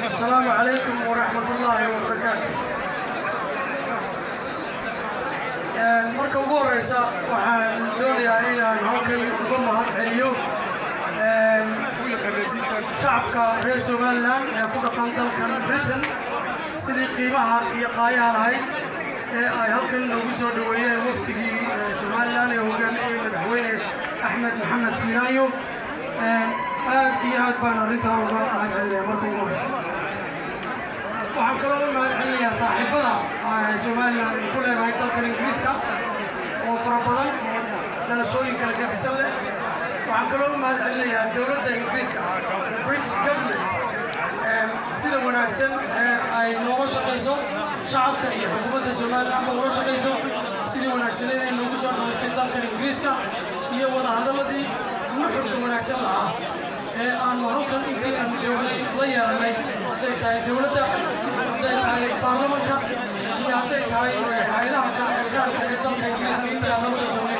السلام عليكم ورحمة الله وبركاته. Marka ugu horeysa waxaan doonayaa inaan halkan uga mahad celiyo shacabka reer Somaliland ee ku dhaqan dalkan Britain sidii qiimaha iyo qaayaha lahayd ee ay halkan noogu soo dhoweeyeen wafdigii Somaliland ee hogaaminayay madaxweyne Axmed Maxamed Siinaayo. Aad iyo aad baan arrintaa uga mahad celinayaa marka ugu horeysa. Waxaan kaloo u mahad celinayaa saaxiibada Somaliland ay ku leedahay dalkan Ingiriiska oo fara badan oo dhalashooyin kala gadisan leh. Waxaan kaloo u mahad celinayaa dowladda Ingiriiska, the British government, sida wanaagsan ee ay noola shaqayso, shacabka iyo xukuumadda Somaliland ba ula shaqayso, sidii wanaagsaneed ay noogu soo dhawaystay dalkan Ingiriiska iyo wadahadalladii nuxurka wanaagsan lahaa ee aanu halkan intii aanu joognay la yeelanay, hadday tahay dowladda, hadday tahay baarlamanka iyo hadday tahay hay'adaha kale ee qaranka ee dalka Ingiriiska intii aanu halkan joognay.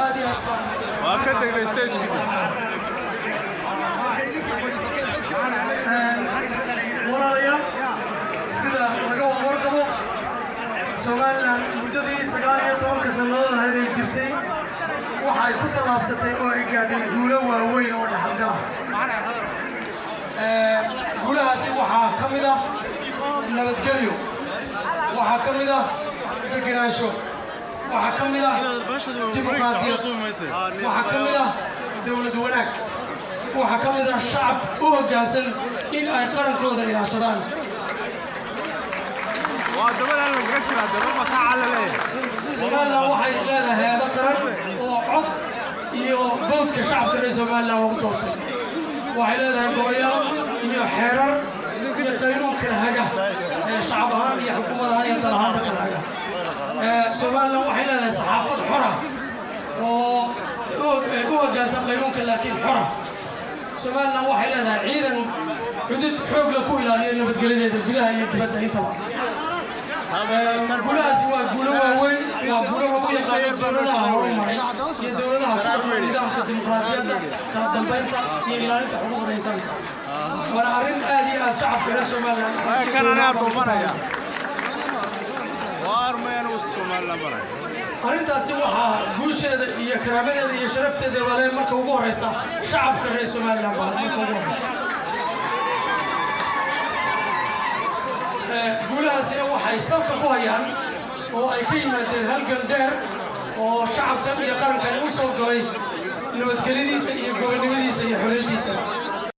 Aad iyo aad baan Waa ka degnay stagekii. Walaalayaal, sida laga wada warqabo, Somaliland muddadii 19-ka sannadood ahayd ay jirtay waxa ay ku tallaabsatay oo ay gaadhay guulo waaweyn oo dhaxalgala. Guulahaasi waxaa ka mid ah nabadgelyo, waxaa ka mid ah degenaansho, waxaa ka mid ah dimuqraadiyad, waxaa ka mid ah dowlad wanaag, waxaa ka mid ah shacab u hoggaansan in ay qarankooda ilaashadaan. Waa dabadan lagaga jiraa daba mataaca la leeyahay. Somaliland waxay leedahay hay'ado qaran oo cod iyo vote-ka shacabka reer Somaliland lagu doortay. Waxay leedahay golayaal iyo xeerar iyo qaynuun kala haga ee shacab ahaan iyo xukuumad ahaan iyo dal ahaanba kala haga. Somaliland waxay leedahay saxaafad xora oo u hoggaansan qaynuunka laakiin xora. Somaliland waxay leedahay ciidan cudud xoog la ku ilaaliyo nabadgelyadeeda gudaha iyo dibadda intaba. Guulahaasi waa guulo waaweyn, waa guulo lagu yaqaano dowladaha horumaray iyo dowladaha ku dhaqma nidaamka dimuqraadiyadda, kala dambeynta iyo ilaalinta xuquuqda insaanka. Waana arrin aad iyo aad shacabka reer Somaliland Kan anaa duubanaya. Waar meen u Somaliland baray. Arrintaasi waxaa guusheeda iyo karaamadeeda iyo sharafteeda baa le marka ugu horeysa shacabka reer Somaliland baa marka ugu horeysa. Guulahaasina waxay salka ku hayaan oo ay ka yimaadeen halgan dheer oo shacabkan iyo qarankan u soo galay nabadgelyadiisa iyo gobonnimadiisa.